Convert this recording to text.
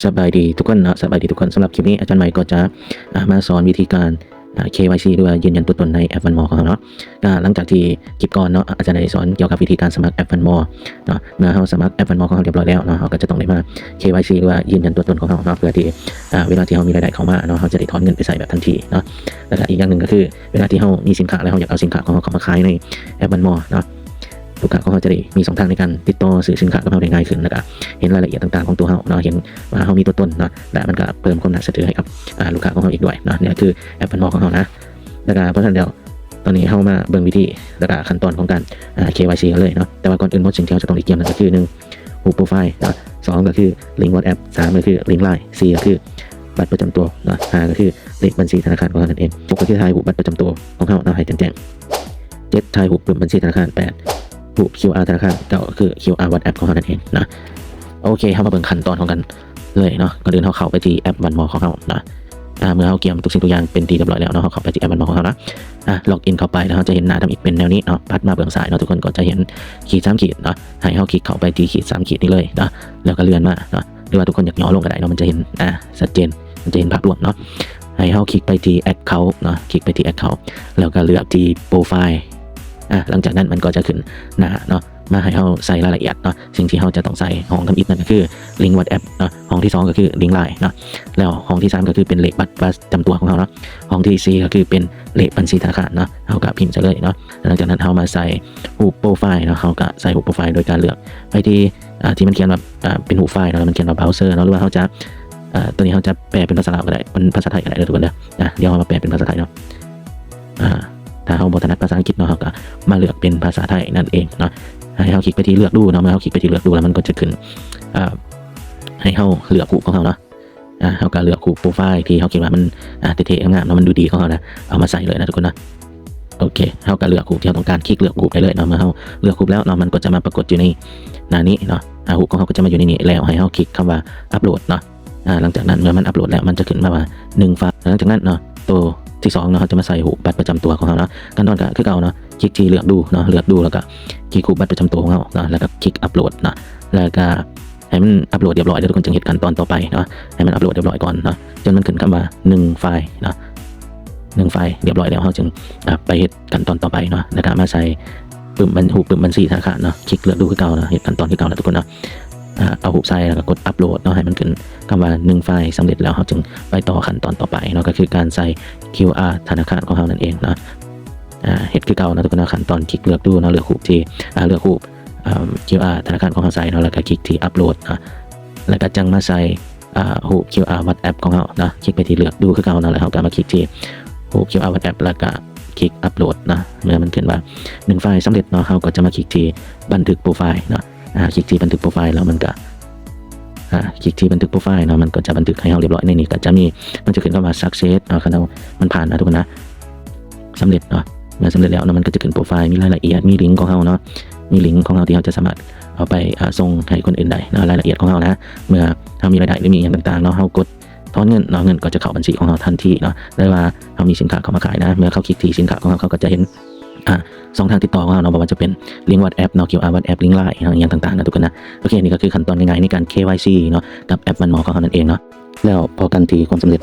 ສະບາຍດີທຸກຄົນເນາະ ສະບາຍດີທຸກຄົນ. ສຳລັບຄລິບນີ້ ອາຈານໄມກໍຈະ ອາ ມາສອນວິທີການ ອາ ເຄວາຍຊີ ຫຼືວ່າຢືນຢັນຕົວຕົນໃນແອັບວັນມໍຂອງເຮົາເນາະ. ກະຫຼັງຈາກທີ່ຄລິບກ່ອນເນາະ ອາຈານໄດ້ສອນກ່ຽວກັບວິທີການສະໝັກແອັບວັນມໍເນາະ. ເມື່ອເຮົາສະໝັກແອັບວັນມໍຂອງເຮົາຮຽບຮ້ອຍແລ້ວເນາະ ເຮົາກໍຈະຕ້ອງໄດ້ມາເຄວາຍຊີ ຫຼືວ່າຢືນຢັນຕົວຕົນຂອງເຮົາເນາະ ເພື່ອທີ່ ອາ ເວລາທີ່ເຮົາມີລາຍໄດ້ເຂົ້າມາເນາະ ເຮົາຈະໄດ້ຖອນເງິນໄປໃຊ້ແບບທັນທີເນາະ. ແລ້ວກະອີກຢ່າງໜຶ່ງກໍຄື ເວລາທີ່ເຮົາມີສິນຄ້າ ແລ້ວເຮົາຢາກເອົາສິນຄ້າຂອງເຮົາເຂົ້າມາຂາຍໃນແອັບວັນມໍເນາະ ລູກຄ້າຂອງເຮົາຈະໄດ້ມີຊ່ອງທາງໃນການຕິດຕໍ່ຊື້ສິນຄ້າກັບເຮົາໄດ້ງ່າຍຂຶ້ນ ແລ້ວກະເຫັນລາຍລະອຽດຕ່າງໆຂອງຕົວເຮົາເນາະ ເຫັນວ່າເຮົາມີຕົວຕົນເນາະ ແລະມັນກະເພີ່ມຄວາມໜ້າເຊື່ອຖືໃຫ້ກັບ ອາ ລູກຄ້າຂອງເຮົາອີກດ້ວຍເນາະ. ນີ້ກະຄືແອັບວັນມໍຂອງເຮົານະ. ແລ້ວກະເພາະສະນັ້ນແລ້ວ ຕອນນີ້ເຮົາມາເບິ່ງວິທີ ແລ້ວກະຂັ້ນຕອນຂອງການ ອາ ເຄວາຍຊີ ກັນເລີຍເນາະ. ແຕ່ວ່າກ່ອນອື່ນໝົດ ສິ່ງທີ່ເຮົາຈະຕ້ອງໄດ້ກຽມນັ້ນກະຄື ໜຶ່ງ ຮູບໂປຣໄຟເນາະ, ສອງ ກໍຄືລິງວັອດແອັບ, ສາມ ກໍຄືລິງລາຍ, ສີ່ ກໍຄືບັດປະຈຳຕົວເນາະ, ຫ້າ ກໍຄືເລກບັນຊີທະນາຄານຂອງເຮົານັ້ນເອງ, ຫົກ ກໍຄືຖ່າຍຮູບບັດປະຈຳຕົວຂອງເຮົາເນາະ ໃຫ້ແຈ້ງໆ, ເຈັດ ຖ່າຍຮູບປຶ້ມບັນຊີທະນາຄານ, ແປດ ຮູບຄິວອາທະນາຄານ, ເກົ້າ ກໍຄືຄິວອາວັອດແອັບຂອງເຮົານັ້ນເອງເນາະ. ໂອເຄ ເຮົາມາເບິ່ງຂັ້ນຕອນຂອງກັນເລີຍເນາະ. ກ່ອນອື່ນເຮົາເຂົ້າໄປທີ່ແອັບວັນມໍຂອງເຮົາເນາະ. ອາ ເມື່ອເຮົາກຽມທຸກສິ່ງທຸກຢ່າງເປັນທີ່ຮຽບຮ້ອຍແລ້ວເນາະ ເຮົາເຂົ້າໄປທີ່ແອັບວັນມໍຂອງເຮົາເນາະ. ອາ ລັອກອິນເຂົ້າໄປແລ້ວ ເຮົາຈະເຫັນໜ້າທຳອິດເປັນແນວນີ້ເນາະ. ປັດມາເບື້ອງຊ້າຍເນາະ ທຸກຄົນກໍຈະເຫັນຂີດສາມຂີດເນາະ, ໃຫ້ເຮົາຄລິກເຂົ້າໄປທີ່ຂີດສາມຂີດນີ້ເລີຍເນາະ ແລ້ວກໍເລື່ອນມາເນາະ ຫຼືວ່າທຸກຄົນຢາກຫຍໍລົງກໍໄດ້ເນາະ, ມັນຈະເຫັນ ອາ ຊັດເຈນ ມັນຈະເຫັນພາບລວມເນາະ. ໃຫ້ເຮົາຄລິກໄປທີ່ແອັກເຄົາເນາະ, ຄລິກໄປທີ່ແອັກເຄົາ ແລ້ວກໍເລືອກທີ່ໂປຣໄຟ. ອາ ຫຼັງຈາກນັ້ນມັນກໍຈະຂຶ້ນໜ້າເນາະ ມາໃຫ້ເຮົາໃສ່ລາຍລະອຽດເນາະ. ສິ່ງທີ່ເຮົາຈະຕ້ອງໃສ່ຫ້ອງທຳອິດນັ້ນກໍຄືລິງວັອດແອັບເນາະ, ຫ້ອງທີສອງກໍຄືລິງລາຍເນາະ, ແລ້ວຫ້ອງທີສາມກໍຄືເປັນເລກບັດປະຈຳຕົວຂອງເຮົາເນາະ, ຫ້ອງທີສີ່ກໍຄືເປັນເລກບັນຊີທະນາຄານເນາະ. ເຮົາກໍພິມໃສ່ເລີຍເນາະ. ຫຼັງຈາກນັ້ນເຮົາມາໃສ່ຮູບໂປຣໄຟເນາະ, ເຮົາກໍໃສ່ຮູບໂປຣໄຟໂດຍການເລືອກໄປທີ່ ອາ ທີ່ມັນຂຽນວ່າ ອາ ເປັນຮູບໄຟເນາະ ແລ້ວມັນຂຽນວ່າເບຣາເຊີເນາະ, ຫຼືວ່າເຮົາຈະ ອາ ຕົວນີ້ເຮົາຈະແປເປັນພາສາລາວກໍໄດ້ ເປັນພາສາໄທກໍໄດ້ເດີທຸກຄົນເດີ. ອາ ດຽວເຮົາມາແປເປັນພາສາໄທເນາະ. ອາ ຖ້າເຮົາບໍ່ຖະໜັດພາສາອັງກິດເນາະ ເຮົາກໍມາເລືອກເປັນພາສາໄທນັ້ນເອງເນາະ. ໃຫ້ເຮົາຄລິກໄປທີ່ເລືອກດູເນາະ, ເມື່ອເຮົາຄລິກໄປທີ່ເລືອກດູແລ້ວ ມັນກໍຈະຂຶ້ນ ອາ ໃຫ້ເຮົາເລືອກຮູບຂອງເຮົາເນາະ. ອາ ເຮົາກໍເລືອກຮູບໂປຣໄຟທີ່ເຮົາຄິດວ່າມັນ ອາ ເທ່ໆ ງາມໆເນາະ, ມັນດູດີຂອງເຮົານະ ເອົາມາໃສ່ເລີຍນະທຸກຄົນນະ. ໂອເຄ ເຮົາກໍເລືອກຮູບທີ່ເຮົາຕ້ອງການ, ຄລິກເລືອກຮູບໄດ້ເລີຍເນາະ. ເມື່ອເຮົາເລືອກຮູບແລ້ວເນາະ ມັນກໍຈະມາປາກົດຢູ່ໃນໜ້ານີ້ເນາະ. ອາ ຮູບຂອງເຮົາກໍຈະມາຢູ່ໃນນີ້ ແລ້ວໃຫ້ເຮົາຄລິກຄຳວ່າອັບໂຫຼດເນາະ. ອາ ຫຼັງຈາກນັ້ນເມື່ອມັນອັບໂຫຼດແລ້ວ ມັນຈະຂຶ້ນມາວ່າໜຶ່ງໄຟລ໌. ຫຼັງຈາກນັ້ນເນາະ ໂຕທີສອງເນາະ ເຮົາຈະມາໃສ່ຮູບບັດປະຈຳຕົວຂອງເຮົາເນາະ. ຂັ້ນຕອນກໍຄືເກົ່າເນາະ, ຄລິກທີ່ເລືອກດູເນາະ, ເລືອກດູແລ້ວກໍຄລິກຮູບບັດປະຈຳຕົວຂອງເຮົາເນາະ, ແລ້ວກໍຄລິກອັບໂຫຼດເນາະ, ແລ້ວກໍໃຫ້ມັນອັບໂຫຼດຮຽບຮ້ອຍແລ້ວ ທຸກຄົນຈຶ່ງເຮັດຂັ້ນຕອນຕໍ່ໄປເນາະ. ໃຫ້ມັນອັບໂຫຼດຮຽບຮ້ອຍກ່ອນເນາະ ຈົນມັນຂຶ້ນຄຳວ່າໜຶ່ງໄຟລ໌ເນາະ. ໜຶ່ງໄຟລ໌ຮຽບຮ້ອຍແລ້ວ ເຮົາຈຶ່ງ ອາ ໄປເຮັດຂັ້ນຕອນຕໍ່ໄປເນາະ, ແລ້ວກໍມາໃສ່ປຶ້ມບັນ ຮູບປຶ້ມບັນຊີທະນາຄານເນາະ, ຄລິກເລືອກດູຄືເກົ່າເນາະ, ເຮັດຂັ້ນຕອນຄືເກົ່ານະທຸກຄົນເນາະ. ອາ ເອົາຮູບໃສ່ ແລ້ວກໍກົດອັບໂຫຼດເນາະ, ໃຫ້ມັນຂຶ້ນຄຳວ່າໜຶ່ງໄຟລ໌ສຳເລັດແລ້ວ ເຮົາຈຶ່ງໄປຕໍ່ຂັ້ນຕອນຕໍ່ໄປເນາະ, ກໍຄືການໃສ່ ຄິວອາ ທະນາຄານຂອງເຮົານັ້ນເອງເນາະ. ອາ ເຮັດຄືເກົ່າເນາະທຸກຄົນເນາະ, ຂັ້ນຕອນຄລິກເລືອກດູເນາະ, ເລືອກຮູບທີ່ ອາ ເລືອກຮູບ ເອີ ຄິວອາ ທະນາຄານຂອງເຮົາໃສ່ເນາະ, ແລ້ວກໍຄລິກທີ່ອັບໂຫຼດເນາະ, ແລ້ວກໍຈັ່ງມາໃສ່ ອາ ຮູບຄິວອາວັອດແອັບຂອງເຮົາເນາະ, ຄລິກໄປທີ່ເລືອກດູຄືເກົ່າເນາະ, ແລ້ວເຮົາກໍມາຄລິກທີ່ຮູບຄິວອາວັອດແອັບ ແລ້ວກໍຄລິກອັບໂຫຼດເນາະ. ເມື່ອມັນຂຶ້ນວ່າໜຶ່ງໄຟລ໌ສຳເລັດເນາະ, ເຮົາກໍຈະມາຄລິກທີ່ບັນທຶກໂປຣໄຟລ໌ເນາະ. ອາ ຄລິກທີ່ບັນທຶກໂປຣໄຟລ໌ແລ້ວມັນກໍ ອາ ຄລິກທີ່ບັນທຶກໂປຣໄຟລ໌ເນາະ, ມັນກໍຈະບັນທຶກໃຫ້ເຮົາຮຽບຮ້ອຍ. ໃນນີ້ກໍຈະມີ ມັນຈະຂຶ້ນຄຳວ່າ success ເນາະ, ຄັນເຮົາ ມັນຜ່ານນະທຸກຄົນນະ, ສຳເລັດເນາະ. ເມື່ອສຳເລັດແລ້ວເນາະ ມັນກໍຈະຂຶ້ນໂປຣໄຟລ໌ ມີລາຍລະອຽດ ມີລິງຂອງເຮົາເນາະ, ມີລິງຂອງເຮົາທີ່ເຮົາຈະສາມາດເອົາໄປ ອາ ສົ່ງໃຫ້ຄົນອື່ນໄດ້ເນາະ, ລາຍລະອຽດຂອງເຮົານະ. ເມື່ອເຮົາມີລາຍໄດ້ ຫຼື ມີອີ່ຫຍັງຕ່າງໆເນາະ, ເຮົາກົດຖອນເງິນເນາະ, ເງິນກໍຈະເຂົ້າບັນຊີຂອງເຮົາທັນທີເນາະ, ຫຼືວ່າເຮົາມີສິນຄ້າເຂົ້າມາຂາຍນະ. ເມື່ອເຂົາຄລິກທີ່ສິນຄ້າຂອງເຮົາ ເຂົາກໍຈະເຮັນ ອາ ຊ່ອງທາງຕິດຕໍ່ຂອງເຮົາເນາະ, ບໍ່ວ່າຈະເປັນລິງວັອດແອັບເນາະ, ຄິວອາວັອດແອັບ, ລິງລາຍ ອີ່ຫຍັງຕ່າງໆນະທຸກຄົນນະ. ໂອເຄ ນີ້ກໍຄືຂັ້ນຕອນງ່າຍໆໃນການ ເຄວາຍຊີ ເນາະ ກັບແອັບວັນມໍຂອງເຮົານັ້ນເອງເນາະ. ແລ້ວພໍ້ກັນທີ່ຄວາມສຳເລັດ